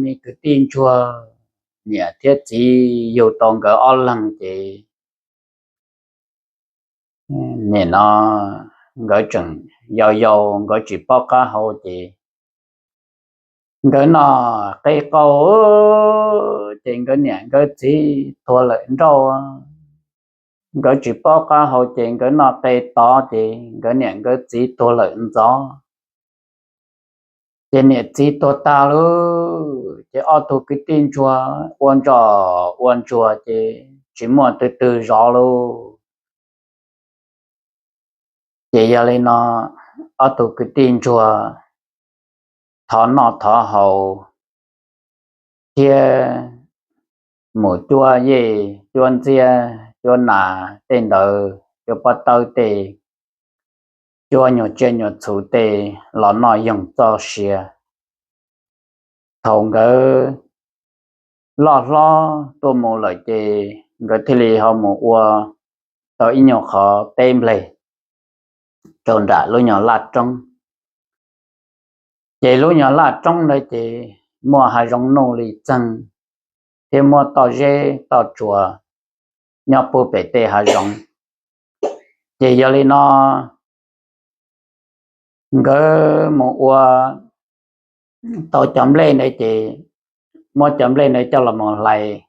me kwv tij ntsuag, niam thiab txiv yug tau nkawd ob leeg ces nim no nkawd tseem yau yau, nkawd tsis paub qab hau ces nkawd noj qe qaug ces nkawd niam nkawd txiv tuag lawm nrauj. Nkawd tsis paub qab hau ces nkawd noj qe tod ces nkawd niam nkawd txiv tuag lawm ntxov. Ces niam txiv tuag tag lauj, ces ob tug kwv tij ntsuag ua ntsos ua ntsuag ces tsis muaj twg twg zov lauj. Ces yog li no, ob tug kwv tij ntsuag thov noj thov haus thiab mus cuab yej cuab ntxiab cuab nas tej ntawd, cuab pob tawb tej, cuab nyuag tsiaj nyuag txhu tej los noj yoog txoj sia. Thaum nkawd loj hlob tuaj mus lawm ces nkawd thiaj li ho mus ua tau ib nyuag qhov teb nplej rau nram lub nyuag laj roob. Ces lub nyuag laj roob ntawd ces muaj hav zoov nuj li txeeg thiab muaj toj zeb toj tsuas nyob puag pem tej hav zoov. Ces yog li no nkawd mus ua tau cov nplej ntawd ces muab cov nplej ntawd coj los mus hlais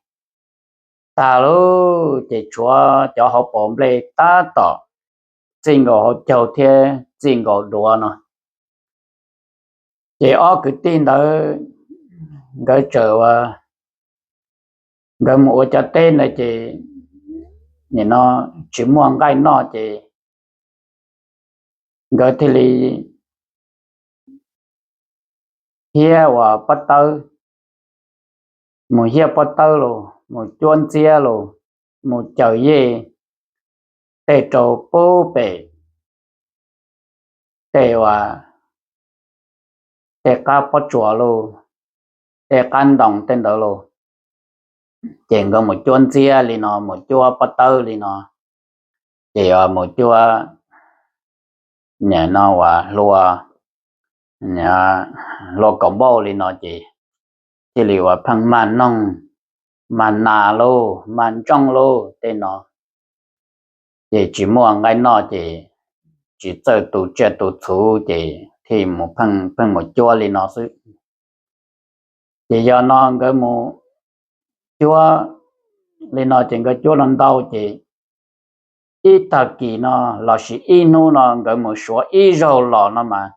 tag lauj, ces tshuav cov hauv paus nplej tab tom txij nkaus hauv caug thiab txij nkaus duav no. Ces ob kwv tij ntawd nkawd txawm ua, nkawd mus ua cov teb ntawd ces nim no tsis muaj nqaij noj ces nkawd thiaj li hiab ua pob tawb, mus hiab pob tawb los mus cuab ntxiab los mus caws yej tej rau puag pem tej ua tej qab pob tsuas los tej qab ntoo tej ntawd los. Ces nkawd mus cuab ntxiab li no mus cuab pob tawb li no, ces mus cuab nim no ua hlua, hlua kaum npauj li no ces thiaj li ua pheej mag noog, mag nas lauj mag ntsooj lauj tej no. Ces tsis muaj nqaij noj ces tsis txawj tu tsiaj tu txhu ces thiaj mus pheej mus cuab li no xwb. Ces yog no nkawd mus cuab li no ces nkawd cuab los ntau ces ib tag kis no lossis ib hnub no nkawd mus suav ib zaug los no mas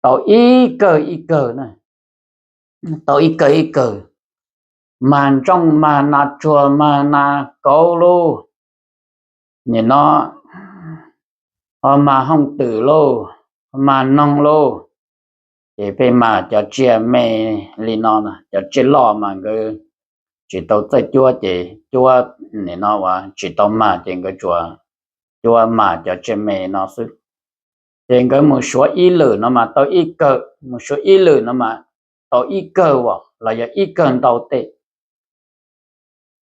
tau ib kawg ib kawg, tau ib kawg ib kawg, mag ntsooj mag nas tsuag mag nas kauv lauj, nim no ho mag hooj twm lauj, mag noog lauj. Ces peb mag cov tsiaj me li no, cov tsiaj loj mas nkawd tsis tau txawj cuab ces cuab nim no ua tsis tau mag ces nkawd tsuas cuab mag cov tsiaj me no xwb. Ces nkawd mus suav ib lwm no mas tau ib kawg, mus suav ib lwm no mas tau ib kawg as los yog ib kawg ntau tej.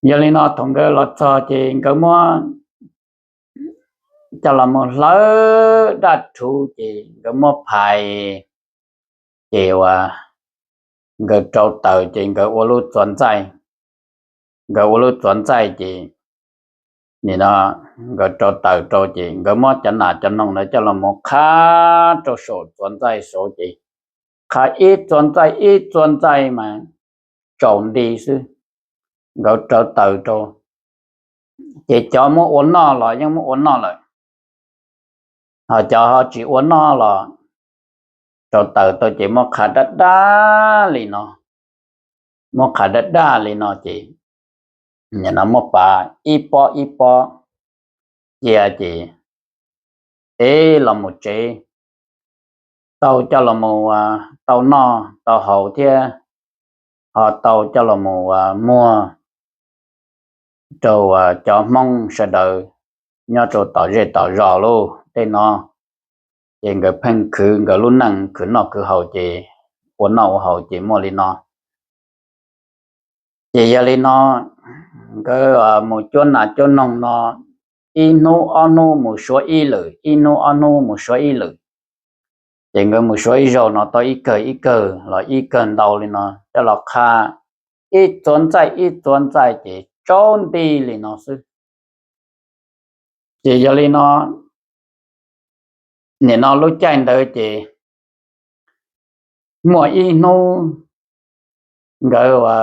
Yog li no thaum nkawd los txog ces nkawd muab coj los mus hlawv daj rhuv ces nkawd muab phais, ces ua nkawd rau taws ces nkawd ua lub txuas ntxaij. Nkawd ua lub txuas ntxaij ces nim no nkawd rau taws rau ces nkawd muab cov nas cov noog ntawd coj los mus qha rau saum txuas ntxaij saud ces qha ib txuas ntxaij ib txuas ntxaij mas tsaus nti xwb. Nkawd rau taws rau ces cov muab ua noj los yeej muab ua noj lawm, ho cov ho tsis ua noj los rau taws tau ces muab qha daj daj li no, muab qha daj daj li no ces nim no muab pav ib pob ib pob cia ces ev los mus tsev, tau coj los mus tau noj tau haus thiab ho tau coj los mus muag rau cov Hmoob sawv daws nyob rau tom zej tom zos lauj tej no. Ces nkawd pheej khwv nkawd lub neej khwv noj khwv haus ces ua noj ua haus ces muaj li no. Ces yog li no nkawd mus cuab nas cuab noog no ib hnub ob hnub mus suav ib lwm, ib hnub ob hnub mus suav ib lwm. Ces nkawd mus suav ib zaug no tau ib kawm ib kawm los ib kawm ntau li no coj los qha ib txuas ntxaij ib txuas ntxaij ces tsaus nti li no xwb. Ces yog li no, nim no lub caij ntawd ces muaj ib hnub nkawd ua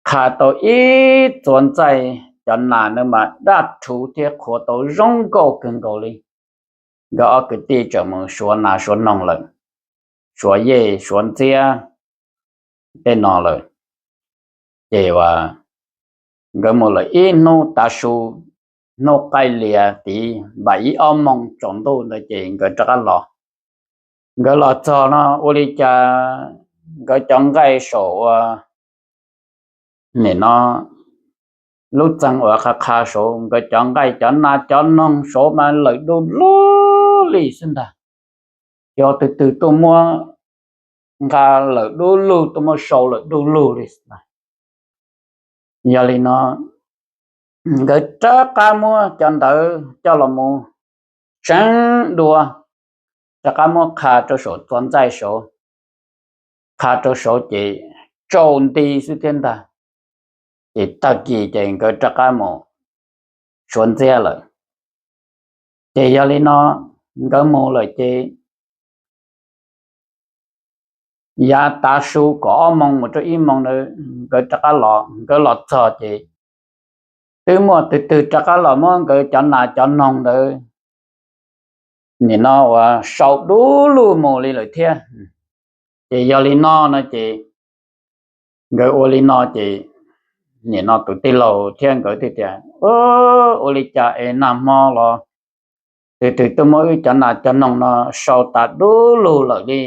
qha tau ib txuas ntxaij, cov nas na mas daj rhuv thiab qhuav tau zoo nkauj kawg nkaus li. Nkawd ob kwv tij txawm mus suav nas suav noog lawm, suav yej suav ntxiab tej no lawm. Ces ua nkawd mus lawm ib hnub tav su, hnub qaij lias tid npaum ib ob moos tsaus ntuj ntawd ces nkawd rov qab los. Nkawd los txog no ua li cas nkawd cov nqaij saum ua nim no lub txee uas qha qha saud, nkawd cov nqaij cov nas cov noog saud mas lawm du lug li xwb ntag. Yog twg twg tuaj muab nqa lawm du lug, tuaj muab sau lawm du lug li. Yog li no nkawd rov qab muab cov ntawd coj los mus tseev dua, rov qab muab qha rau saum txuas ntxaij saud, qha rau saud ces tsaus nti xwb thiab ntag. Ces tag kis ces nkawd rov qab mus suav ntxiab lawm. Ces yog li no nkawd mus lawm ces yav tav su kaum ob moos mus rau ib moos ntawd nkawd rov qab los, nkawd los txog ces twb muaj twg twg rov qab los muab nkawd cov nas cov noog ntawd nim no uas sau du lug mus li lawm thiab. Ces yog li no no ces nkawd ua li no ces nim no tus tij laug thiab nkawd thiaj tias, ua li cas es nag hmo los twg twg tuaj muab wb cov nas cov noog no sau tas du lug lawm li,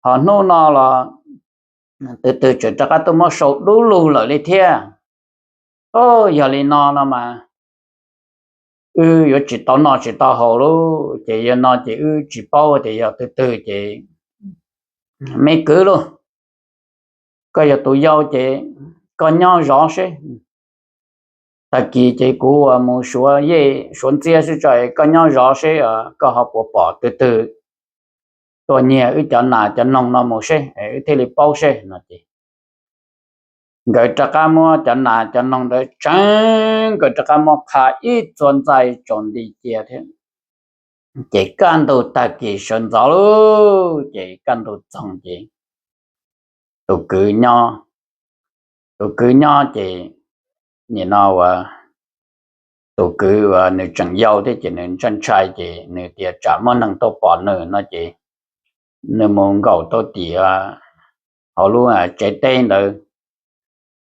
ho hnub no los twg twg tseem rov qab tuaj muab sau du lug lawm li thiab. Yog li no no mas wb yuav tsis tau noj tsis tau haus lauj. Ces yog no ces wb tsis paub tias yog twg twg ces me kwv lauj, koj yog tus yau ces koj nyob zov seb. Tag kis ces kuv mus suav yej suav ntxiab xwb tso, koj nyob zov seb koj ho puas pom twg twg tuaj nyiag wb cov nas cov noog no mus seb, wb thiaj li paub seb no ces nkawd rov qab muab cov nas cov noog ntawd tseev, nkawd rov qab muab qha ib txuas ntxaij tsaus nti cia thiab. Ces kaj ntug tag kis sawv ntxov lauj, ces kaj ntug txoog ces tus kwv nyob, tus kwv nyob ces nim no ua tus kwv uas nws tseem yau thiab ces nws ntshai ntshai ces nws tias tsam muaj neeg tuaj pom nws no ces nws mus nkaum rau tim hauv lub tsev teb ntawd,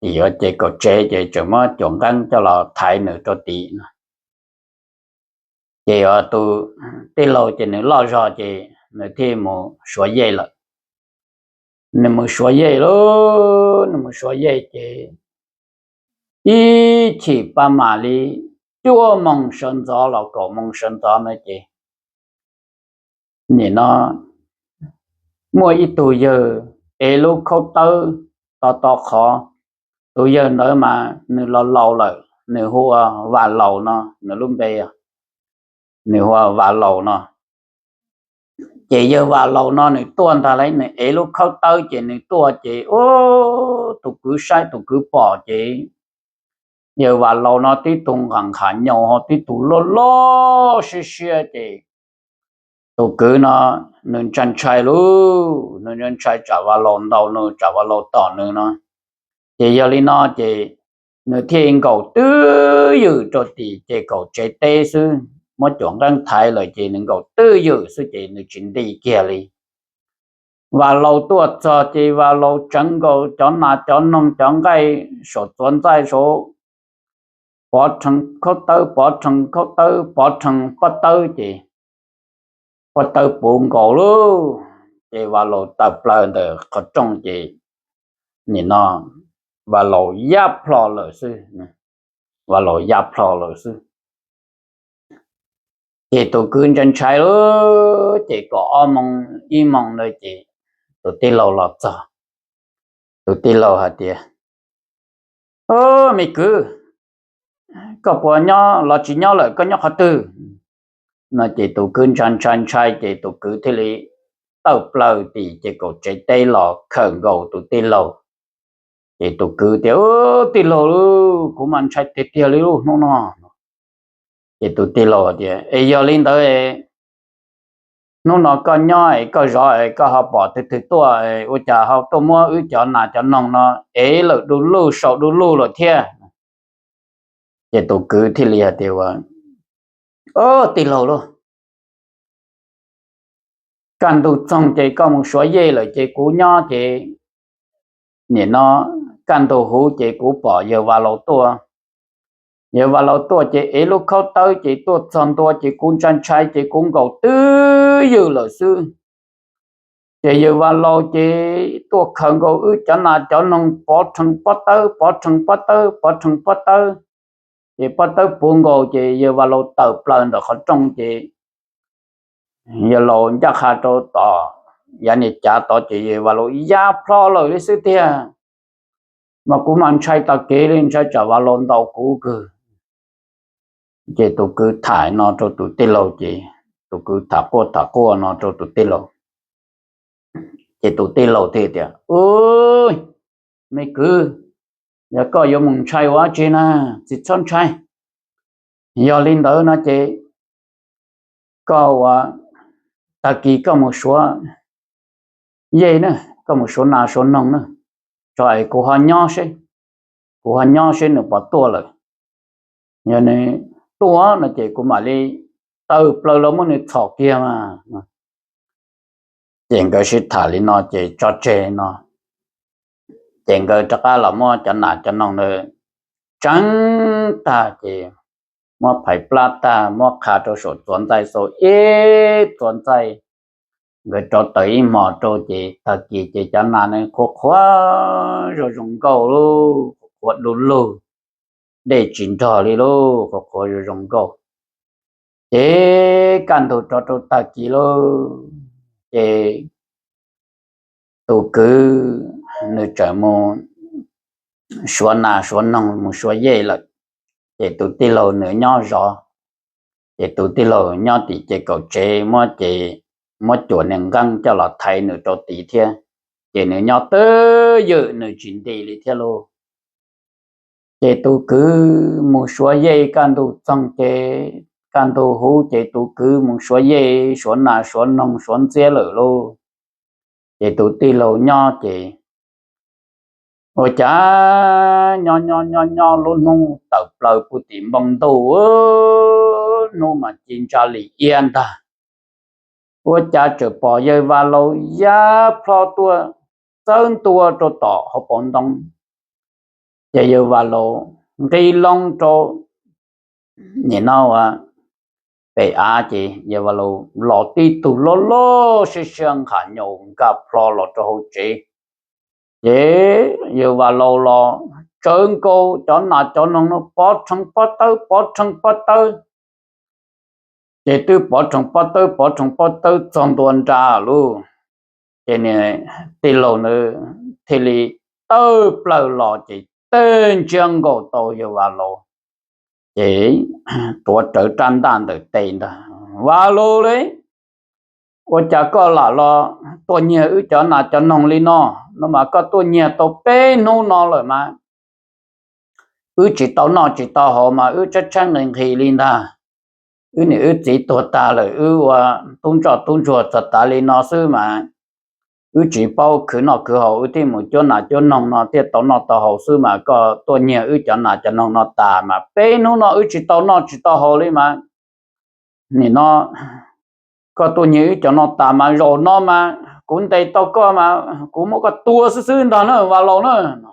tim ces kaum tsev ces tseem muab cuam nqeeb coj los thaiv nws rau tim no. Ces tus tij laug ces nws loj zog ces nws thiaj mus suav yej lawm. Nws mus suav yej lauj, nws mus suav yej ces ib chim pab mam li cuaj moos sawv ntxov los kaum moos sawv ntxov na ces nim no muaj ib tug yawg ev lub khaub tawb to to qhov. Tus yawg ntawd mas nws los laus lawm, nws hu ua Vam Laus no, nws lub npe, nws hu ua Vam Laus no. Ces yawg Vam Laus no nws tuaj ntag lauj, nws ev lub khaub tawb ces nws tuaj ces tus kwv saib tus kwv pom ces yawg Vam Laus no tib tug nqas nqhas nyaus ho tib tug loj loj siab siab ces tus kwv no nws ntshai ntshai lauj, nws ntshai tsam Vam Laus ntaus nws, tsam Vam Laus tom nws no. Ces yog li no ces nws thiaj nkaum twj ywm rau tim ces kaum tsev teb xwb, muab cuam nqeeb thaiv lawm ces nws nkaum twj ywm xwb ces nws tsis nti kiag li. Vam Laus tuaj txog ces Vam Laus tseev nkaus cov nas cov noog cov nqaij saum txuas ntxaij saud, pov rhees khaub tawb, pov rhees khaub tawb, pov rhees pob tawb ces pob tawb puv nkaus lauj. Ces Vam Laus tawm plaws ntawm qhov rooj ces nim no Vam Laus ya plho lawm xwb, Vam Laus ya plho lawm xwb. Ces tus kwv ntshai ntshai lauj, ces kaum ob moos ib moos ntawd ces tus tij laug los txog. Tus tij laug hais tias, me kwv, koj puas nyob los tsis nyob lawm, koj nyob qhov twg? No ces tus kwv ntshai ntshai ntshai ces tus kwv thiaj li tawm plaws tim ces kaum tsev teb los khawm nkaus tus tij laug. Ces tus kwv tias, Tij laug, kuv mas ntshai tiag tiag li lub hnub no. Ces tus tij laug tias, Es yog li ntawd, hnub no koj nyob es koj zov es koj ho pom twg twg tuaj, ua cas ho tuaj muab wb cov nas cov noog no ev lawm du lug saum du lug lawm thiab? Ces tus kwv thiaj li hais tias, Ua, tij laug lauj, kaj ntug txoog ces koj mus suav yej lawm ces kuv nyob ces nim no kaj ntug huv ces kuv pom yawg Vas Laus tuaj. Yawg Vas Laus tuaj ces ev lub khaub tawb ces tuaj txog ntua ces kuv ntshai ntshai ces kuv nkaum twj ywm lawm xwb. Ces yawg Vas Laus ces tuaj khaws nkaus wb cov nas cov noog pov rhees pob tawb, pov rhees pob tawb, pov rhees pob tawb. Ces pob tawb puv nkaus ces yawg Vas Laus tawm plaws ntawm qhov rooj ces yawg laus ncaj qha rau tom yav niag cav tod ces yawg Vas Laus ya plho lawm li xwb tiag. Mas kuv mas ntshai tas kev li, ntshai tsam Vas Laus ntaus kuv kawg. Ces tus kwv tham no rau tus tij laug ces tus kwv tham quaj tham quaj no rau tus tij laug. Ces tus tij laug thiaj tias, Ub, me kwv, yog koj yuav mus ntshai ua dab tsi na, tsis txhob ntshai. Yog li ntawd no ces koj ua, tag kis koj mus suav yej na, koj mus suav nas suav noog na, tso es kuv ho nyob seb, kuv ho nyob seb nws puas tuaj lawm. Yog nws tuaj no ces kuv mam li tawm plaws los muab nws txhom kiag mas. Ces nkawd sib tham li no ces tso tseg no, ces nkawd rov qab los muab cov nas cov noog ntawd tseev tag ces muab phais plab tag muab qha rau saum txuas ntxaij xau ib txuas ntxaij. Nkawd rauv taws ib hmos rau ces tag kis ces cov nas ne qhuav qhuav zoo zoo nkauj lauj, qhuav du lug, dej tsis nrog li lauj, qhuav qhuav zoo zoo nkauj. Ces kaj ntug rov rau tag kis lauj, ces tus kwv nws txawm mus suav nas suav noog mus suav yej lawm, ces tus tij laug nws nyob zov. Ces tus tij laug nyob tim ces kaum tsev muab ces muab cuam niag nqeeb coj los thaiv nws rau tid thiab, ces nws nyob twj ywm nws tsis nti li thiab lauj. Ces tus kwv mus suav yej, kaj ntug txoog ces kaj ntug huv ces tus kwv mus suav yej suav nas suav noog suav ntxiab lawm lauj. Ces tus tij laug nyob ces ua cas nyob nyob nyob nyob lub hnub tawm plaws puag tim npoo ntuj, hnub mas ci ntsa lim iab ntag, ua cas txawm pom yawg Vas Laus ya plho tuaj txawb ntua rau tom hauv paus ntoo. Ces yawg Vas Laus nqis loo rau nim no pem av ces yawg Vas Laus los tib tug loj loj siab siab nqhis nyaus nkag plho los rau hauv tsev. Ces yawg Vas Laus los tsawv nkaus cov nas cov noog no pov rhees pob tawb pov rhees pob tawb. Ces twb pov rhees pob tawb pov rhees pob tawb txog ntua nra lauj, ces niag tij laug ntawd thiaj li tawm plaws los ces teg ntsiab nkaus tau yawg Vas Laus, ces tuav rawv rab ntaj ntawm tes ntag, Vas Laus lauj, ua cas koj lam los tuaj nyiag wb cov nas cov noog li no? No mas koj tuaj nyiag tau peb hnub no lawm mas wb tsis tau noj tsis tau haus mas wb tshaib tshaib nqhis nqhis li ntag. Wb niam wb txiv tuag tag lawm wb ua tub ntsoj tub ntsuag txog tav li no xwb mas wb tsis paub khwv noj khwv haus, wb thiaj mus cuab nas cuab noog no thiaj tau noj tau haus xwb mas koj tuaj nyiag wb cov nas cov noog no tas mas peb hnub no wb tsis tau noj tsis tau haus li mas. Nim no koj tuaj nyiag wb cov no tas mas zaum no mas kuv ntes tau koj mas kuv muab koj tua xwb xwb ntag na Vas Laus na.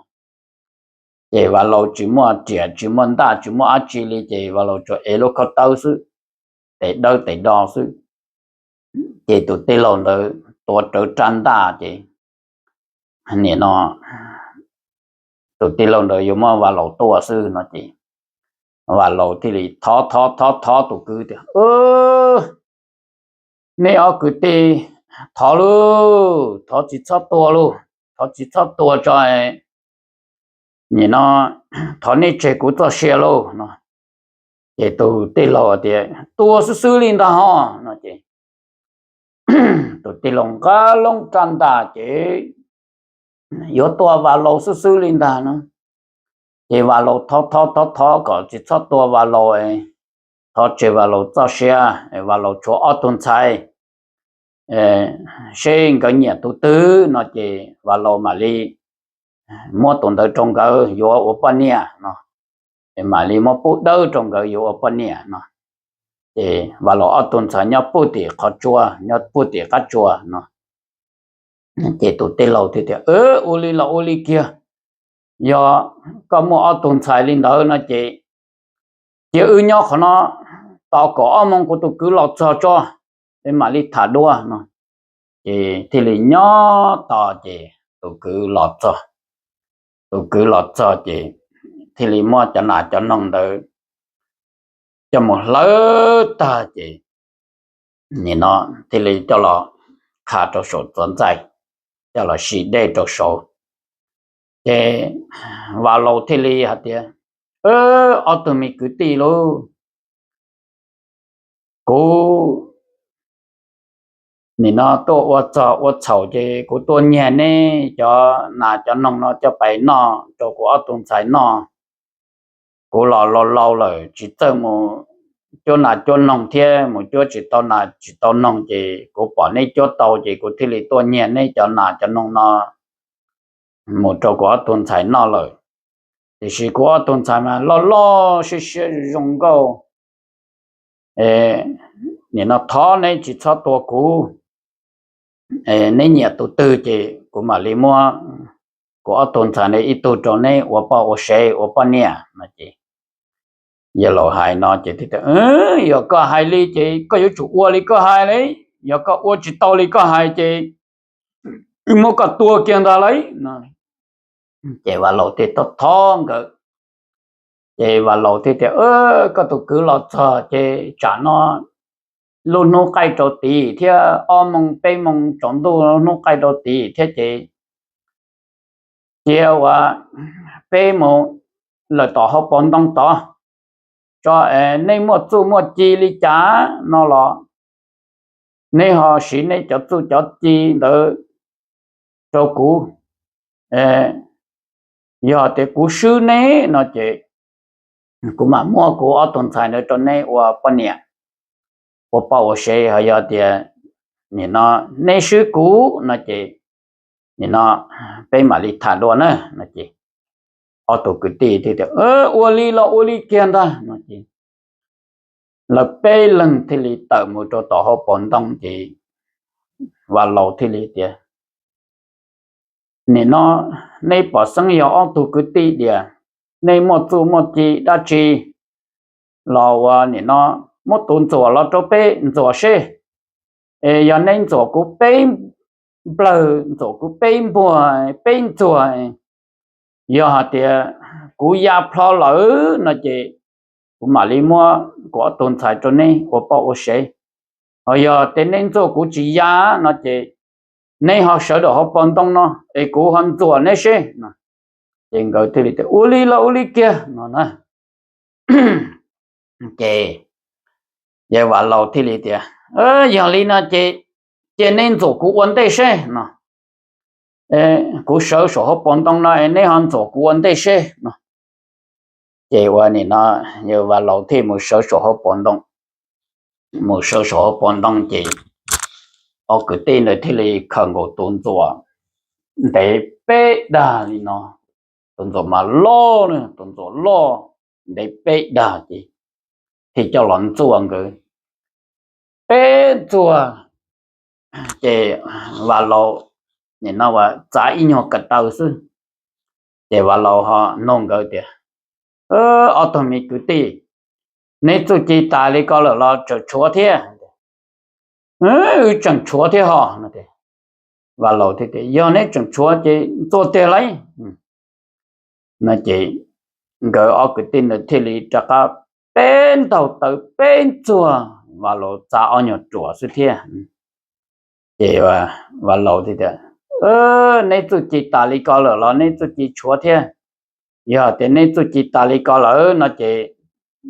Ces Vas Laus tsis muaj riam tsis muaj ntaj tsis muaj dab tsi li ces Vas Laus tsuas ev lub khaub tawb xwb, tes dawb tes do xwb. Ces tus tij laug ntawd tuav rawv rab ntaj ces nim no tus tij laug ntawd yuav muab Vas Laus tua xwb no ces Vas Laus thiaj li thov thov thov thov tus kwv tias, Nej ob kwv tij, thov lauj, thov tsis txhob tua lauj, thov tsis txhob tua tso, nim no thov nej tseg kuv txoj sia lauj no. Ces tus tij laug tias, Tua xwb xwb li ntag ho, no ces tus tij laug nqa loo rab ntaj ces yuav tua Vam Laus xwb xwb li ntag no. Ces Vam Laus thov thov thov thov kom tsis txhob tua Vam Laus, thov tseg Vam Laus txoj sia, Vam Laus tshuav ob tug ntxhais, seb nkawd nyiam tus twg no ces Vam Laus mam li muab tus ntawd rau nkawd yuav ua poj niam no, mam li muab pub dawb rau nkawd yuav ua poj niam no. Ces Vam Laus ob tug ntxhais nyob pug tim qhov tsua, nyob pug tim qab tsua no. Ces tus tij laug thiaj tias, Ua li los ua li kiag, yog koj muaj ob tug ntxhais li ntawd no ces cia wb nyob qhov no tos kaum ob moos kuv tus kwv los txog tso, es mam li tham dua no. Ces thiaj li nyob tos ces tus kwv los txog. Tus kwv los txog ces thiaj li muab cov nas cov noog ntawd coj mus hlawv tag ces nim no thiaj li coj los qha rau saum txuas ntxais, coj los sim dej rau saud. Ces Vam Laus thiaj li hais tias, Ob tug me kwv tij lauj, kuv nim no tuaj ua txog ua txhaum ces kuv tuaj nyiag neb cov nas cov noog no coj pais noj rau kuv ob tug ntxhais noj. Kuv los laus laus lawm tsis txawj mus cuab nas cuab noog thiab mus cuab tsis tau nas tsis tau noog ces kuv pom neb cuab tau ces kuv thiaj li tuaj nyiag neb cov nas cov noog no mus rau kuv ob tug ntxhais noj lawm. Tiam sis kuv ob tug ntxhais mas loj loj siab siab zoo nkauj. Nim no thov neb tsis txhob tua kuv, neb nyiam tus twg ces kuv mam li muab kuv ob tug ntxhais ntawd ib tug rau neb ua poj ua sev ua poj niam no ces yawg laus hais no ces, Yog koj hais li ces koj yuav tsum ua li koj hais li, yog koj ua tsis tau li koj hais ces wb muab koj tua kiag ntag lauj no. Ces Vam Laus thiaj thov thov nkawd. Ces Vam Laus thiaj tias, Koj tus kwv los txog ces tsam no lub hnub qaij rau tid thiab, ob moos peb moos tsaus ntuj hnub qaij rau tid thiab ces cia ua peb mus lawm tom hauv paus ntoo tod tso, nej muaj txuj muaj ci li cas no los neb ho siv neb cov txuj cov ci ntawd rau kuv. Yog tias kuv swb neb no ces kuv mam muab kuv ob tug ntxhais ntawd rau neb ua poj niam, ua poj ua sev. Ho yog tias nim no neb swb kuv no ces nim no peb mam li tham dua na no ces ob tug kwv tij thiaj tias, Ua li los ua li kiag ntag no ces lawv peb leeg thiaj li tawm mus rau tom hauv paus ntoo ces Vam Laus thiaj li tias, Nim no neb pom xeeb yog ob tug kwv tij diam, neb muaj txuj muaj ci dab tsi los ua nim no muab tus ntxuam los rau peb ntxuam seb. Es yog neb ntxuam kuv peb nplawg, ntxuam kuv peb npuag, peb ntxuag, yog hais tias kuv ya plho lawm no ces kuv mam li muab kuv ob tug ntxhais rau neb ua poj ua sev. Ho yog tias neb ntxuam kuv tsis ya no ces neb ho sawv daws hauv paus ntoo no es kuv ho ntxuam neb seb no. Ces nkawd thiaj li tias, Ua li los ua li kiag no na. Ces yawg Vam Laus thiaj li tias, Yog li no ces cia neb ntxuam kuv ua ntej seb no. Kuv sawv saum hauv paus ntoo no es neb ho ntxuam kuv ua ntej seb no. Ces ua nim no yawg Vam Laus thiaj mus sawv saum hauv paus ntoo. Mus sawv saum hauv paus ntoo ces ob kwv tij ntawd thiaj li khaws nkaus tus ntxuam ntev peb dag li no. Tus ntxuam mas loj, tus ntxuam loj ntev peb dag ces thiaj coj los ntxuaj nkawd peb ntxuag. Ces Vam Laus nim no ua txav ib nyuag ko taw xwb. Ces Vam Laus ho nug nkawd tias, Ob tug me kwv tij, neb txuj ci tas li ko lawm los tseem tshuav thiab? Wb tseem tshuav thiab ho. Vam Laus thiaj tias, Yog neb tseem tshuav ces ntxuaj tiag lauj. No ces nkawd ob kwv tij ntawd thiaj li rov qab peb ntaug taw peb ntxuag, Vam Laus txav ob nyuag ruam xwb thiab. Ces Vam Laus thiaj tias, Neb txuj ci tas li ko lawm los neb txuj ci tshuav thiab? Yog tias neb txuj ci tas li ko lawm no ces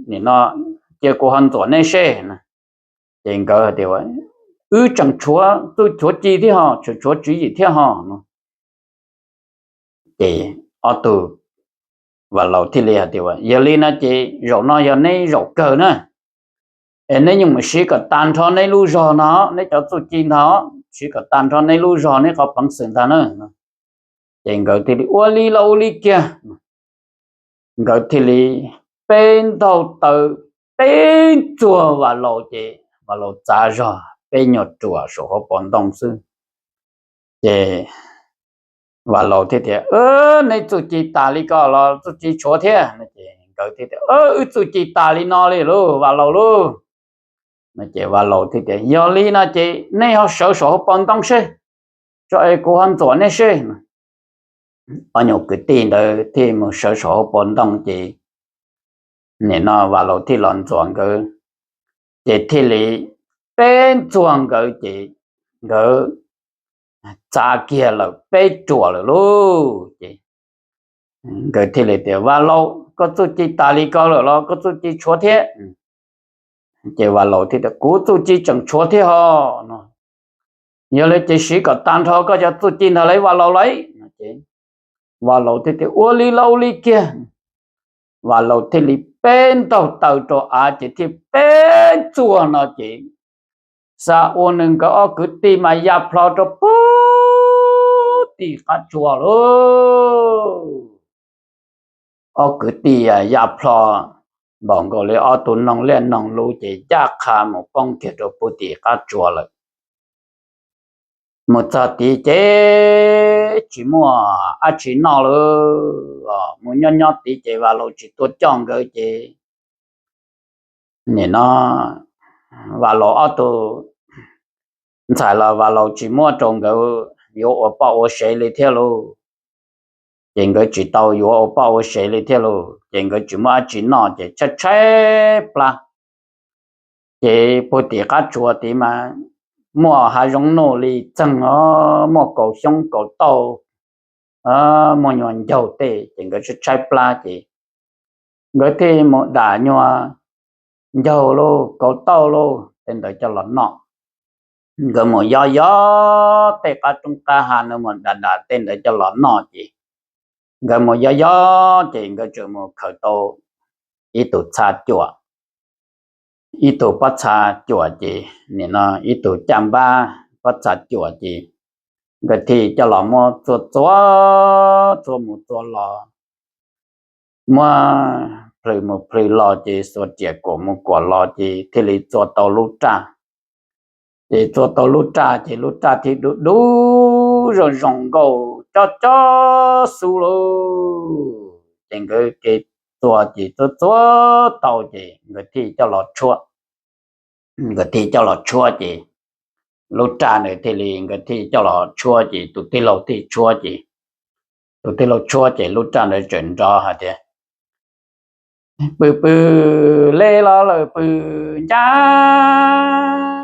nim no cia kuv ho ntxuam nej seb. Ces nkawd tias, wb tseem tshuav txuj tshuav ci thiab ho, tseem tshuav tswv yim thiab ho. Ces ob tug Vam Laus thiaj li hais tias, yog li no ces zaum no yog neb zaum kawg na, es neb yeej mus siv kom tag nrho neb lub zog no, neb cov txuj ci ntag, siv kom tag nrho neb lub zog neb qhov peev xwm ntag na. Ces nkawd thiaj li ua li los ua li kiag, nkawd thiaj li peb ntaug taw peb txuag Vam Laus ces Vam Laus txav zog peb nyuag ruam saum hauv paus ntoo xwb. Ces Vam Laus thiaj tias, neb txuj ci tas li ko los txuj ci tshuav thiab? Ces nkawd thiaj tias, wb txuj ci tas li no li lauj Vam Laus lauj. Ces Vam Laus thiaj tias, yog li no ces nej ho sawv saum hauv paus ntoo seb, tso es kuv ho ntxuam nej seb. Ob nyuag kwv tij ntawd thiaj mus sawv saum hauv paus ntoo ces nim no Vam Laus thiaj los ntxuam nkawd, ces thiaj li peb ntxuag nkawd ces nkawd txav kiag lawm peb ruam lawm lauj. Ces nkawd thiaj li tias, Vam Laus, koj txuj ci tas li ko lawm los koj txuj ci tshuav thiab? Ces Vam Laus thiaj tias, kuv txuj ci tseem tshuav thiab ho no. Yog li ces siv kom tag nrho koj cov txuj ci ntag lauj Vam Laus lauj. Ces Vam Laus thiaj tias, ua li los ua li kiag. Vam Laus thiaj li peb ntaug taw rau av ces thiaj peb txuag no ces xa ua nws nkawd ob kwv tij mas ya plho rau puag tim qab tsuas lauj. Ob kwv tij ya plho npaum nkaus li ob tug noog liaj noog lus ces ncaj qha mus poob kiag rau puag tim qab tsuas lawm. Mus txog tid ces tsis muaj dab tsi noj lawm, mus nyob nyob tid ces Vam Laus tsis tuaj coj nkawd ces nim no Vam Laus ob tug ntxhais los Vam Laus tsis muab rau nkawd yuav ua poj ua sev li thiab lauj. Ces nkawd tsis tau yuav ua poj ua sev li thiab lauj, ces nkawd tsis muaj dab tsi noj ces tshaib tshaib plab. Ces puag tim qab tsuas tid mas muaj hav zoov nuj li txeeg os, muaj kaus xyoob kaus tauj, muaj nyuag ncaug tej ces nkawd tshaib tshaib plab ces nkawd thiaj mus dam nyuag ncaug lauj, kaus tauj lauj, tej ntawd coj los noj. Nkawd mus yob yob tej qab roob qab hav ntawd mus dam dam tej ntawd coj los noj ces nkawd mus yob yob ces nkawd tseem mus khaws tau ib tug txha cuam, ib tug pob txha cuam ces nim no ib tug caj npab pob txha cuam ces nkawd thiaj coj los muab txua txua, txua mus txua los, muab plhws mus plhws los ces xuas riam kuam mus kuam los ces thiaj li txua tau lub raj. Ces txua tau lub raj ces lub raj thiaj dub dub zoo zoo nkauj cob cob xub lauj. Ces nkawd ke txua ces txua txua tau ces nkawd thiaj coj los tshuab. Nkawd thiaj coj los tshuab ces lub raj ntawd thiaj li nkawd thiaj coj los tshuab ces tus tij laug thiaj tshuab ces tus tij laug tshuab ces lub raj ntawd tseem nrov hais tias, pw pw le los lawm pw ncaj,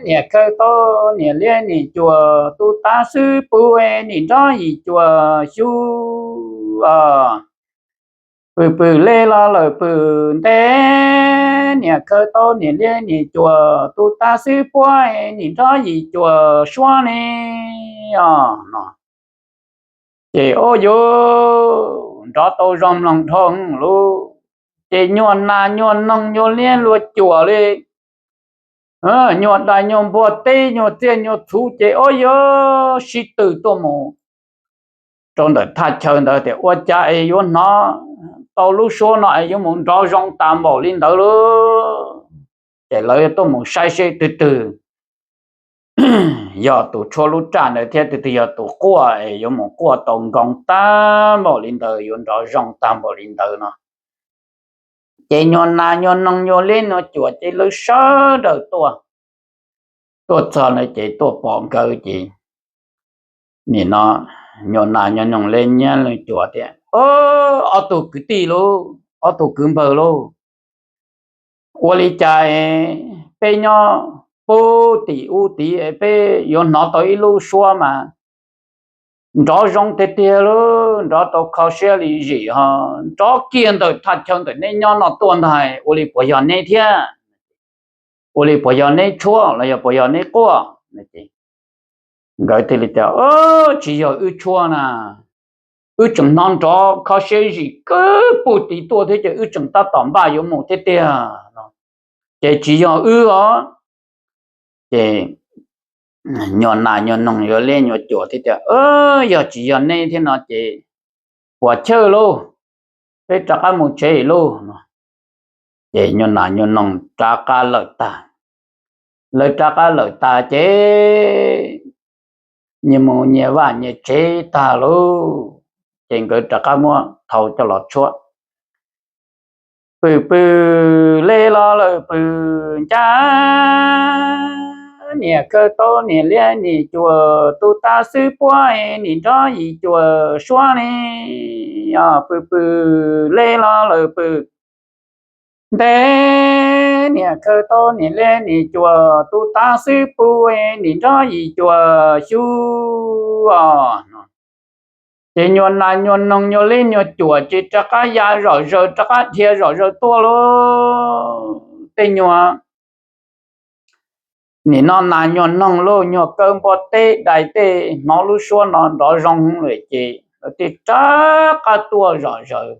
niam khawb tau niam liab niam cuam tu tav xwb pub nim nrog yim cuam xyu os. Pw pw le los lawm pw ntev, niam khawb tau niam liab niam cuam tu tav xwb pub nim nrog yim cuam suab ne os no. Ces ua yuav nrov tau zoo mloog dhau lauj. Ces nyuag nas nyuag noog nyuag liab luag cuam li, nyuag dais nyuag npua teb nyuag txiaj nyuag txhu ces ua yuav sib tw tuaj mus rau ntawm thaj chaw ntawd tias ua cas es yuav hnov tau lub suab no es yuav mus nrov zoo tas npaum li ntawd lauj. Ces lawv tuaj mus saib seb twg twg yog tus tshuab lub raj ntawd thiab twg twg yog tus quaj es yuav mus quaj tau nkoos tag npaum li ntawd yuav nrov zoo tag npaum li ntawd no. Ces nyuag nas nyuag noog nyuag liab nyuag cuam ces lawv sawv daws tuaj, tuaj txog na ces tuaj pom nkawd ces nim no nyuag nas nyuag noog liab nyuag cuam tias, ob tug kwv tij lauj, ob tug kwv npawg lauj, ua li cas peb nyob pub tim ub tid peb yuav hnov tau ib lub suab mas nrov zoo tiag tiag lauj, nrov tau kho siab li zim ho, nrov kiag ntawm thaj chaw ntawm neb nyob no tuaj ntag, ua li puas yog neb thiab? Ua li puas yog neb tshuab los yog puas yog neb quaj? Nkawd thiaj li tias, Tsis yog wb tshuab na, wb tseem hnov nrov kho siab zim kawg puag tim tuaj thiab ces wb tseem tab tom npaj yuav mus thiab tiag no, ces tsis yog wb os. Ces nyuag nas nyuag noog nyuag liab nyuag cuam thiaj tias, Yog tsis yog neb thiab no ces puas chawj lauj, peb rov qab mus tsev lauj no. Ces nyuag nas nyuag noog rov qab lawm tag. Lawv rov qab lawm tag ces nyias mus nyias vaj nyias tsev tag lauj, ces nkawd rov qab muab thau coj los tshuab. Pw pw le los lawm pw ncaj, niam khawb taub niam liab niam cuam tu tav xwb puab, niam nrov yim cuam suab ne. Pw pw le los lawm pw ntev, niam khawb taub niam liab niam cuam tu tav xwb puab, niam nrov yim cuam xyuas os. Ces nyuag nas nyuag noog nyuag liab nyuag cuam ces rov qab ya zom zaws rov qab dhia zom zaws tuaj lauj. Tej nyuag nim no nas nyuag noog lauj, nyuag kawb npua teb dais tej hnov lub suab no nrov zoo lawm ces lawv thiaj rov qab tuaj zom zaws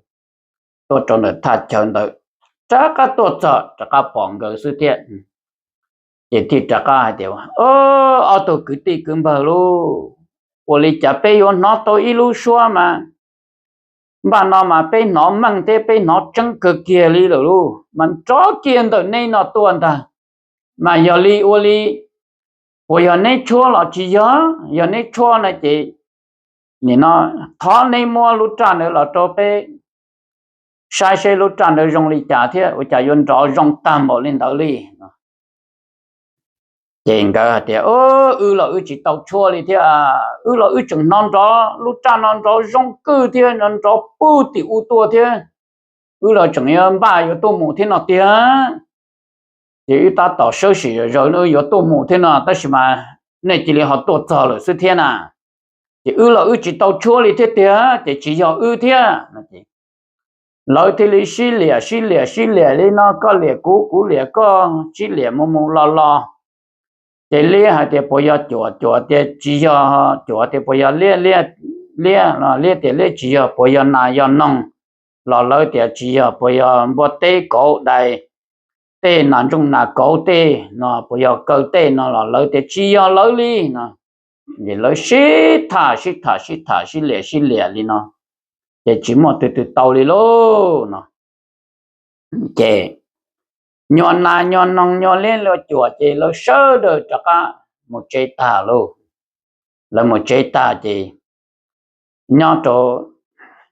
tuaj rau ntawm thaj chaw ntawd, rov qab tuaj txog rov qab pom nkawd xwb thiab. Ces thiaj rov qab hais tias, Ob tug kwv tij kwv npawg lauj, ua li cas peb yuav hnov tau ib lub suab mas npaj no mas peb hnov meej thiab peb hnov tseeb kawg kiag li lawm lauj, mas nrov kiag ntawm neb no tuaj ntag. Mas yog li ua li, puas yog neb tshuab los tsis yog? Yog neb tshuab no ces nim no thov neb muab lub raj ntawd los rau peb saib seb lub raj ntawd zoo li cas thiab ua cas yuav nrov zoo tag npaum li ntawd li. Ces nkawd hais tias, Wb los wb tsis tau tshuab li thiab, wb los wb tseem hnov nrov lub raj no nrov zoo kawg thiab nrov puag tim ub tuaj thiab, wb los tseem yuav npaj yuav tuaj mus thiab no tiag. Ces wb tab tom sawb sim zom zaws yuav tuaj mus thiab no tab sis mas nej cia li ho tuaj txog lawm xwb thiab na. Ces wb los wb tsis tau tshuab li thiab tiag ces tsis yog wb thiab. Lawv thiaj li sib liam sib liam sib liam li no, koj liam kuv kuv liam koj, sib liam mus mus los los. Ces liab hais tias puas yog cuam, cuam tias tsis yog, cuam tias puas yog liab, liab, liab tias liab tsis yog, puas yog nas yog noog, los lawv tias tsis yog, puas yog npua teb kauv dais tej nas ntsooj nas kauv tej no, puas yog kaw tej no los lawv tias tsis yog lawv li no. Ces lawv sib tham sib tham sib tham sib liam sib liam li no, ces tsis muaj twg twg tau li lauj no. Ces nyuag nas nyuag noog nyuag liab nyuag cuam ces lawv sawv daws rov qab mus tsev tag lauj. Lawv mus tsev tag ces nyob rau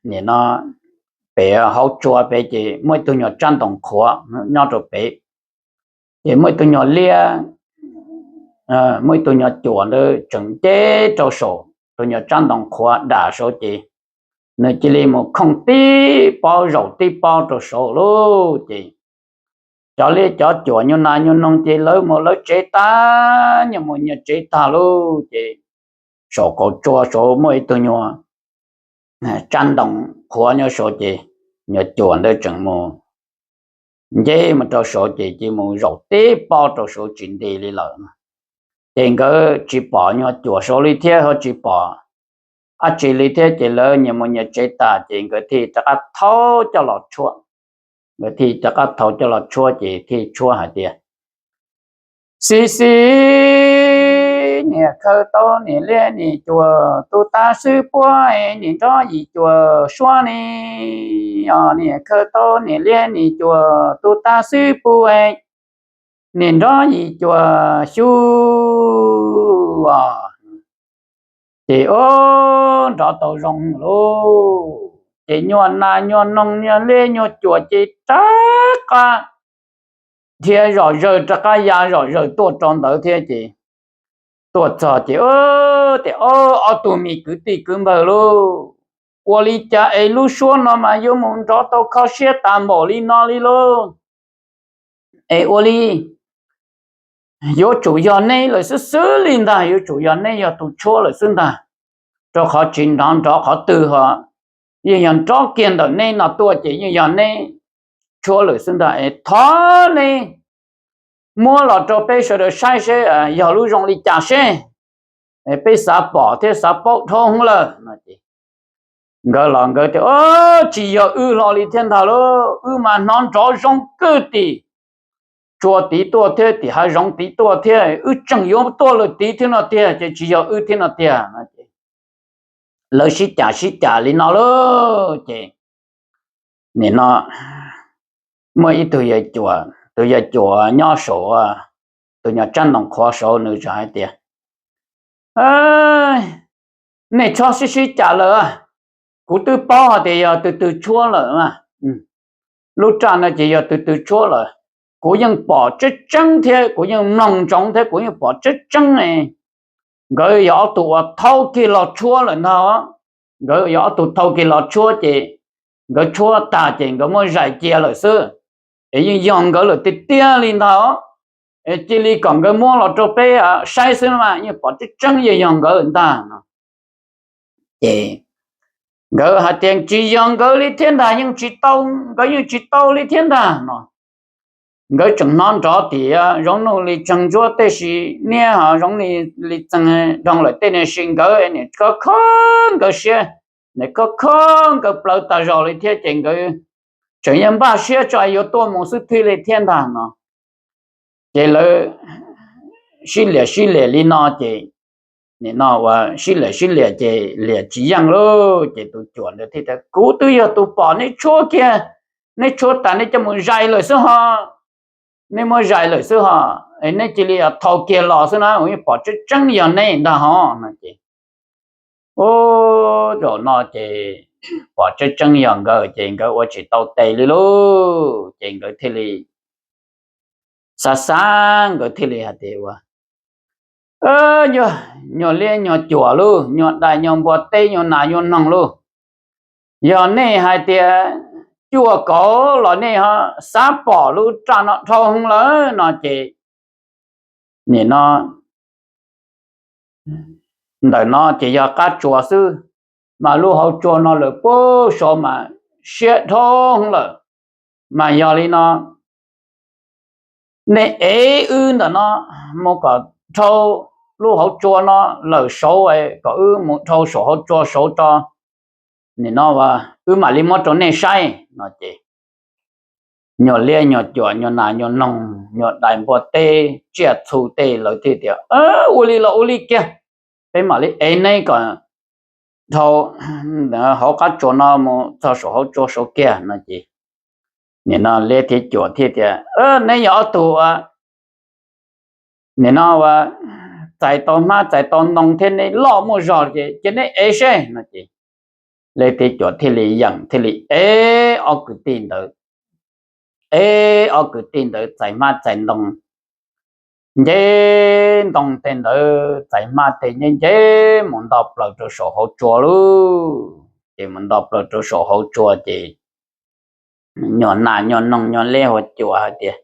nim no pem hauv tsua pem ces muaj ib tug nyuag tsab ntoo qhuav nyob rau pem. Ces muaj ib tug nyuag liab, muaj ib tug nyuag cuam ntawd tseem nce rau saum tus nyuag tsab ntoo qhuav dam saud ces nws cia li mus khooj tib pob zaum tib pob rau saud lauj. Ces cov liab cov cuam nyuag nas nyuag noog ces lawv mus lawv tsev tag, nyias mus nyias tsev tag lauj. Ces saum qaum tsua saud muaj ib tug nyuag tsab ntoo qhuav nyob saud ces nyuag cuam ntawd tseem mus nce mus rau saud ces cia li mus zaum tib pob rau saud tsis nti li lawm. Ces nkawd tsis pom nyuag cuam saud li thiab ho tsis pom dab tsi li thiab ces lawv nyias mus nyias tsev tag ces nkawd thiaj rov qab thau coj los tshuab. Nkawd thiaj rov qab thau coj los tshuab ces thiaj tshuab hais tias, Xib xib, niam khawb taub niam liab niam cuam tu tav xwb puab, niam nrov yim cuam suab ne. Niam khawb taub niam liab niam cuam tu tav xwb puab, niam nrov yim cuam xyuas. Ces ob nrov tau zoo lauj, ces nyuag nas nyuag noog nyuag liab nyuag cuam ces rov qab dhia zom zaws rov qab ya zom zaws tuaj rau ntawd thiab ces tuaj txog ces tias, Ob tug me kwv tij kwv npawg lauj, ua li cas es lub suab no mas yuav mus nrov tau kho siab tas npaum li no li lauj? Es ua li yuav tsum yog neb lawm xwb xwb li ntag, yuav tsum yog neb yog tus tshuab lawm xwb ntag. rau qhov tsis nrov nrov qhov twg ho, yeej yog nrov kiag ntawm neb no tuaj ces yeej yog neb tshuab lawm xwb ntag. Thov neb muab los rau peb sawv daws saib seb yog lub zoo li cas seb, peb xav pom thiab xav paub dhau hwv lawm no es. Nkawd los nkawd tias, Tsis yog wb hlo li thiab ntag lauj, wb mas hnov nrov zoo kawg tim tsua tid tuaj thiab tim hav zoov tid tuaj thiab, wb tseem yuav tuaj lawm tid thiab no tiag, ces tsis yog wb thiab no tiag. Lawv sib cav sib cav li no lauj ces nim no muaj ib tug yawg cuas, tus yawg cuas nyob saum, tus nyuag tsab ntoo qhuav saud nws txawm hais tias, Nej txhob sib sib cav lawm, kuv twb paub hais tias yog tus twg tshuab lawm. Lub raj no ces yog tus twg tshuab lawm, kuv yeej pom tseeb tseeb thiab kuv yeej mloog ntsoov thiab kuv yeej pom tseeb tseeb. Nkawd yog ob tug uas thau kiag los tshuab lawm ntag. Nkawd yog ob tug thau kiag los tshuab ces nkawd tshuab tag ces nkawd muab zais cia lawm xwb, es yeej yog nkawd lawm tiag tiag li ntag. Cia li kom nkawd muab los rau peb saib xwb mas yeej pom tseeb tseeb yeej yog nkawd ntag no. Ces nkawd hais tias tsis yog nkawd li thiab ntag, yeej tsis tau, nkawd yeej tsis tau li thiab ntag no. Nkawd tseem hnov nrov tim zoov nuj li tseeg ntsuab tej si, niab ho zoov li txee dhoo lawm tej ne, sis nkawd nim khov kho nkawd siab, nim khov kho nkawd plawv tas zog li thiab ces nkawd tseem yuav npaj siab tso yuav tuaj mus xwb thiaj li thiab ntag no. Ces lawv sib liam sib liam li no ces, nim no ua sib liam sib liam ces liam tsis yeej lauj ces tus cuam ntawd thiaj tias, Kuv twb yog tus pom neb tshuab kiag, neb tshuab tas neb coj mus zais lawm xwb ho, neb muab zais lawm xwb ho, neb cia li thau kiag los xwb na, kuv yeej pom tseeb tseeb yog neb ntag ho no ces. Ub, zaum no ces pom tseeb tseeb yog nkawd ces nkawd ua tsis tau tes li lauj ces nkawd thiaj li xav xav nkawd thiaj li hais tias, Ua nyuag liab nyuag cuam lauj, nyuag dais nyuag npua teb nyuag nas nyuag noog lauj, yog nej hais tias cuaj kaum los nej ho xav pom lub raj no dhau hwv lawm no ces, nim no ntawm no ces yog qab tsuas xwb, mas lub hauv tsua no lawm puag saud mas siab dhau hwv lawm. Mas yog li no nej ev wb ntawm no mus kom dhau lub hauv tsua no lawm saud, kom wb mus dhau saum hauv tsua saud tso, nim no wb mam li muab rau nej saib no ces nyuag liab nyuag cuam nyuag nas nyuag noog nyuag dais npua teb tsiaj txhu tej lawv thiaj tias, Ua li los ua li kiag, peb mam li ev neb kom dhau hauv qab tsua no mus txog saum hauv tsua saud kiag no ces, nim no liab thiab cuam thiaj tias, Neb yog ob tug nim no ua txais tau hmab txais tau ntoo thiab neb loj muaj zog ces cia neb ev seb no ces, liab thiab cuam thiaj li yeem thiaj li ev ob kwv tij ntawd, ev ob kwv tij ntawd txais hmab txais ntoo, nce ntoo tej ntawd txais hmab tej nce nce mus nto plaws rau saum hauv tsua lauj. Ces mus nto plaws rau saum hauv tsua ces nyuag nas nyuag noog nyuag liab nyuag cuam hais tias,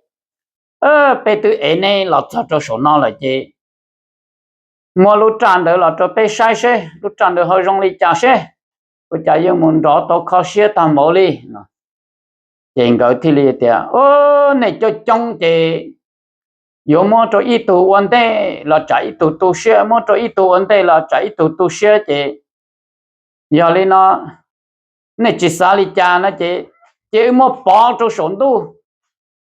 Peb twb ev neb los txog rau saum no lawm ces muab lub raj ntawd los rau peb saib seb lub raj ntawd ho zoo li cas seb, ua cas yeej mus nrov tau kho siab tag npaum li no. Ces nkawd thiaj li tias, Nej coob coob ces yuav muab rau ib tug ua ntej los tsam ib tug tu siab, muab rau ib tug ua ntej los tsam ib tug tu siab ces, yog li no nej tsis xav li cas no ces, ces wb muab pov rau saum ntuj,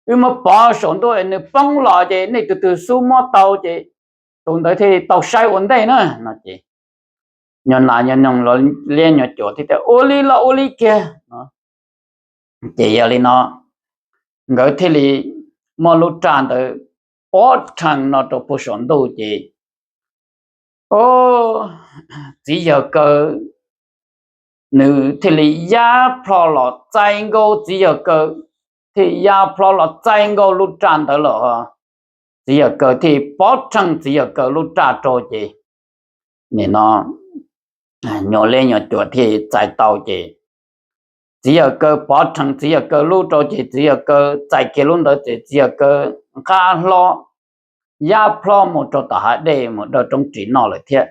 wb muab pov saum ntuj es nws poob los ces nej tus twg xub muab tau ces tus ntawd thiaj li tau saib ua ntej na no ces, nyuag nas nyuag noog los liab nyuag cuam thiaj tias, Ua li los ua li kiag no. Ces yog li no nkawd thiaj li muab lub raj ntawd pov rhees no rau puag saum ntuj ces, o, txiv yawg kaw nws thiaj li yab plho los txais nkaus, txiv yawg kaw thiaj li yab plho los txais nkaus lub raj ntawd lawm. Txiv yawg kaw thiaj li pov rhees txiv yawg kaw lub raj rau ces, nim no nyuag liab nyuag cuam thiaj li txais tau ces, txiv yawg kaw pov rhees txiv yawg kaw lub rau ces txiv yawg kaw txais kiag lub ntawd ces txiv yawg kaw nqab hlo yab plho mus rau tom hav dej mus daw roob ris noj lawm thiab.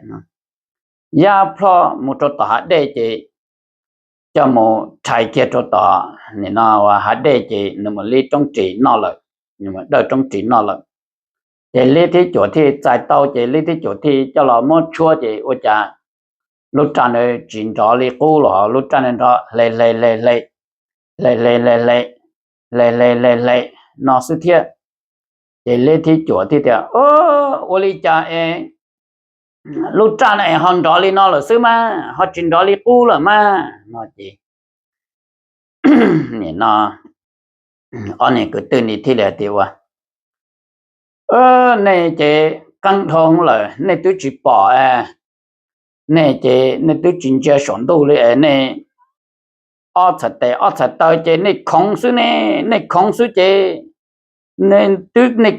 yab plhob mus rau tom hav dej ces coj mus rhais kiag rau tom nim no hav dej ces nws mus li roob ris noj lawm, nws mus dawj roob ris noj lawm. Ces liab thiab cuam thiaj txais tau ces liab thiab cuam thiaj coj los muab tshuab ces ua cas lub raj ntawd tsis nrov li qub los, lub raj ntawd nrov hle hle hle hle, hle hle hle hle, hle hle hle hle no xwb thiab. Ces liab thiab cuam thiaj tias, Ua li cas es lub raj no es ho nrov li no lawm xwb mas, ho tsis nrov li qub lawm mas? No ces nim no ob niag kwv tij ni thiaj li hais tias, Ua, nej ces qeeb dhau lawm, nej twb tsis pom, nej ces nej twb tsis ntsia saum ntuj li es nej ob txhais tes ob txhais taw ces nej khoov xwb ne, nej khoov xwb ces, nej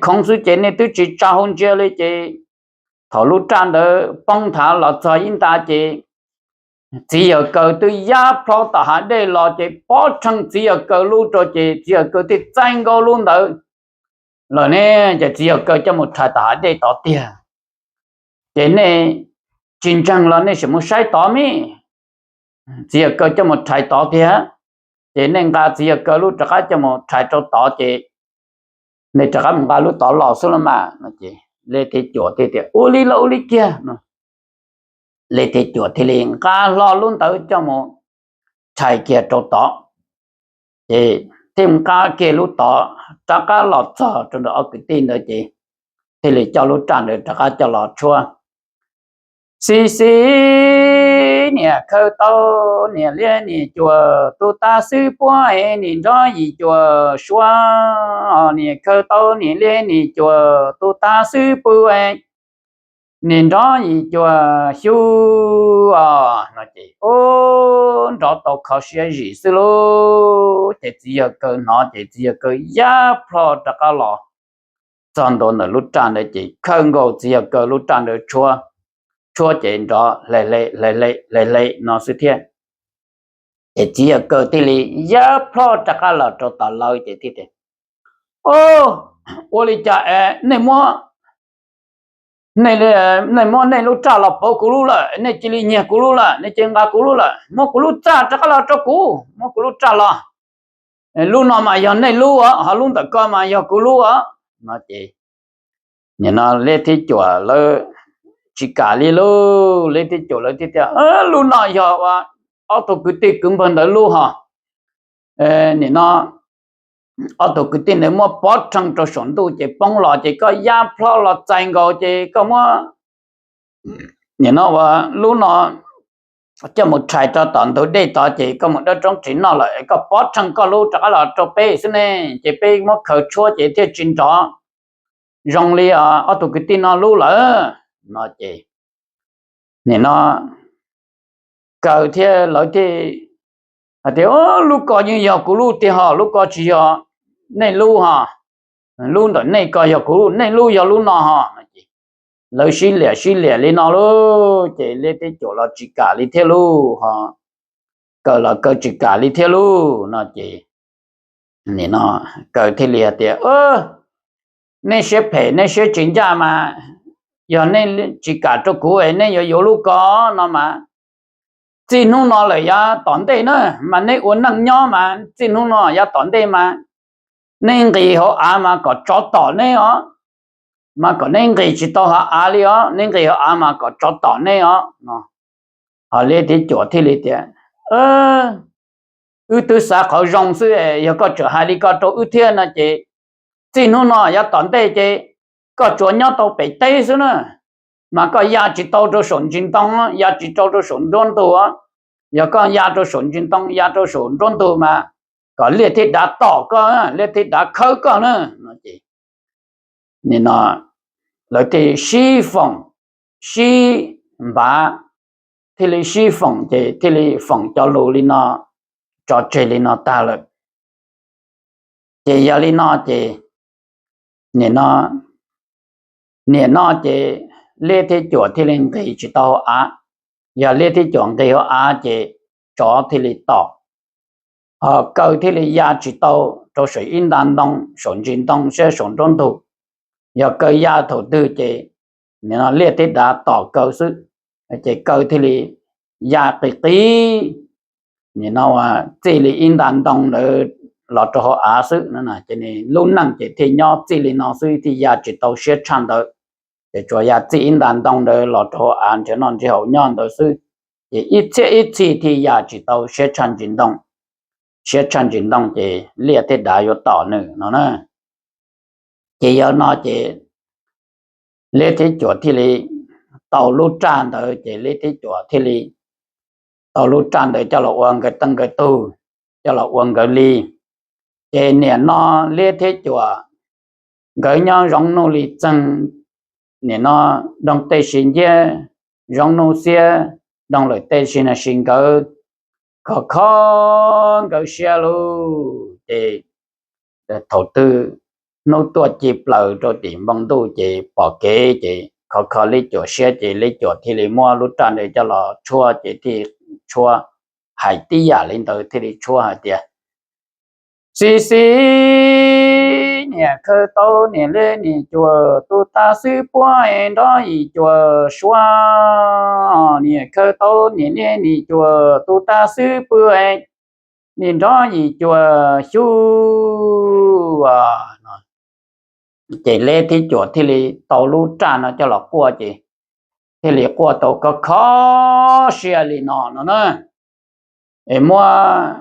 khoov xwb ces nej twb tsis tsa hau ntsia li ces thaum lub raj ntawd poob nthav los txog ib nta ces txiv yawg kaw twb yab plhob tom hav dej los ces pov rheej txiv yawg kaw lub rau ces txiv yawg kaw thiaj txais nkaus lub ntawd lawm ne, ces txiv yawg kaw coj mus rhais tom hav dej tod tiag. Ces nej tsis ntseeg los nej sim mus saib tod mas, txiv yawg kaw coj mus rhais tod tiag. Ces nej nqa txiv yawg kaw lub rov qab coj mus rhais rau tod ces nej rov qab mus nqa lub tod los xwb los mas. Liab thiab cuam thiaj tias, Ua li los ua li kiag. Liab thiab cuam thiaj li nqa hlo lub ntawd coj mus rhais kiag rau tod. Ces thiaj nqa kiag lub tod rov qab los txog rau ntawm ob kwv tij ntawd ces thiaj li coj lub raj ntawd rov qab coj los tshuab. Xib xib, niam khaws tau niam liab niam cuam tus tav xwb puab es nim nrov yim cuam suav, niam khaws tau niam liab niam cuam tus tav xwb puab es nim nrov yim cuam xyu os. No ces ub, nrov tau kho siab zim xwb lauj. Ces txiv yawg kaw hnov ces txiv yawg kaw yab plho rov qab los txog ntua ntawm lub raj ntawd ces khaws nkaus txiv yawg kaw lub raj ntawd tshuab, tshuab ces nrov hle hle hle hle hle hle no xwb thiab. Ces txiv yawg kaw thiaj li yab plho rov qab los rau tom lawv ces thiaj tias, Ub, ua li cas es nej muab, nej muab nej lub raj los pauv kuv lub lawm, nej cia li nyiag kuv lub lawm, nej cia li nqa kuv lub lawm, muab kuv lub raj rov qab los rau kuv, muab kuv lub raj los. Lub no mas yog nej lub os, ho lub ntawm ko mas yog kuv lub os. No ces nim no liab thiab cuam lawv tsis kam li lauj. Liab thiab cuam lawv thiaj tias, Lub no yog ua ob tug kwv tij kwv npawg ntawd lub hos. Nim no ob tug kwv tij ntawd muab pov rheej rau saum ntuj ces poob los ces koj yab plho los txais nkaus ces koj muab, nim no ua lub no coj mus rhais rau tom ntug dej tod ces koj mus dawb roob ris noj lawm, koj pov rheej koj lub rov qab los rau peb xwb ne, ces peb muab khaws tshuab ces thiaj tsis nrov zoo li ob tug kwv tij no lub lawm. No ces nim no kaw thiab lawv thiaj hais tias, Lub ko yeej yog kuv lub tiag hos, lub ko tsis yog nej lub hos. Lub ntawm nej ko yog kuv lub, nej lub yog lub no hos. Lawv sib liam sib liam li no lauj, ces liab thiab cuam los tsis kam li thiab lauj, ho kaw los kaw tsis kam li thiab lauj. No ces nim no kaw thiaj li hais tias, Neb siab phem, neb siab tsis ncaj mas, yog neb tsis kam rau kuv es neb yuav yuav lub ko no mas, txij hnub no lawm yav tom ntej na, mas neb ua neej nyob mas txij hnub no yav tom ntej mas neb nqis hauv av mas kom tsov tom neb os, mas kom neb nqis tsis tau hauv av li os, neb nqis hauv av mas kom tsov tom neb os. Ho liab thiab cuam thiaj li tias, Wb twb xav qhov zoo xwb, yog koj tseem hais li ko rau wb thiab no ces txij hnub no yav tom ntej ces koj tsuas nyob tau pem teb xwb na, mas koj ya tsis tau rau saum ntsis ntoo, ya tsis tau rau saum nruab ntug. Yog koj ya rau saum ntsis ntoo, ya rau saum nruab ntug mas kom liaj thiab dav tom koj, liaj thiab dav khawb koj na. No ces nim no lawv thiaj sib foom, sib npav, thiaj li sib foom ces thiaj li foom cov lus li no tso tseg li no tag lawm. Ces yog li no ces nim no, nim no ces liab thiab cuam thiaj li nqis tsis tau hauv av. Yog liab thiab cuam nqis hauv av ces tsov thiaj li tom, ho kaw thiaj li ya tsis tau rau saum ib nta ntoo, saum ntsis ntoo thiab saum nruab ntug. Yog kaw ya thaum twg ces nim no liaj thiab dav tom kaw xwb. Ces kaw thiaj li ya qis qis, nim no txij li ib nta ntoo ntawd los rau hauv av xwb. Ces lub neej ces thiaj nyob txij li no xwb, thiaj ya tsis tau siab tshaj ntawd. Ces tsuas ya txij ib nta ntoo ntawd los rau hauv av nrhiav noj nrhiav haus nyob ntawd xwb. Ces ib txhiab ib txhis thiaj ya tsis tau siab tshaj ntsis ntoo, siab tshaj ntsis ntoo ces liaj thiab dav yuav tom nws no na. Ces yog no ces liab thiab cuam thiaj li tau lub raj ntawd, ces liab thiab cuam thiaj li tau lub raj ntawd coj los ua nkawd teej nkawd tug, coj los ua nkawd li. Ces nim no liab thiab cuam nkawd nyob zoo nuj li txeeg, nim no doog tej si nciab, zoo nuj xiab, doog lawm tej si no si nkawd khov kho nkawd siab lauj. Ces thaum twg hnub tuaj ci plaws rau tim npoo ntuj ces pom kev ces khov kho liab cuam siab ces liab cuam thiaj li muab lub raj ntawd coj los tshuab ces thiaj tshuab hais tib yam li ntawd thiaj li tshuab hais tias, xib xib, niam khaws tau niam liab niam cuam tus tag xwb puag nrov yim cuam suab, niam khaws tau niam liab niam cuam tus tag xwb puag nrov yim cuam xyuj. Ces liab thiab cuam thiaj li tau lub raj no coj los quaj ces thiaj li quaj tau khov kho siab li no no na. Es muab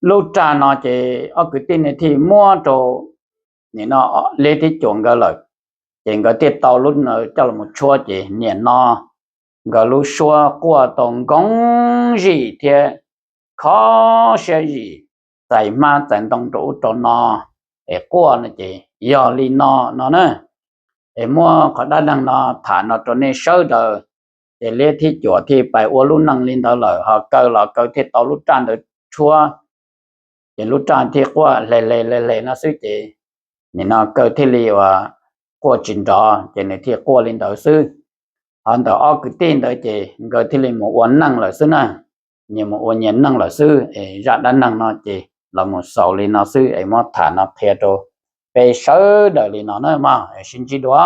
lub raj no ces ob kwv tij no thiaj muab rau nim no liab thiab cuam nkawd lawm, ces nkawd thiaj tau lub no coj los tshuab ces nim no nkawd lub suab quaj tau nkoov zim thiab khov siab zim, txais hmab txais ntoo rau ub rau no es quaj no ces yog li no no na. Es muab qhov dab neeg no tham no rau nej sawv daws. Ces liab thiab cuam thiaj pais ua lub neej li ntawd lawm, ho kaw los kaw thiaj tau lub raj ntawd tshuab, ces lub raj thiaj quaj hle hle hle hle no xwb ces nim no kaw thiaj li uas quaj tsis nrov ces nws thiaj quaj li ntawd xwb. Ho ntawm ob kwv tij ntawd ces nkawd thiaj li mus ua neej lawm xwb na, nyias mus ua nyias neej lawm xwb. Es zaj dab neeg no ces los mus xaus li no xwb es muab tham no qhia rau peb sawv daws li no na mog, sib ntsib dua.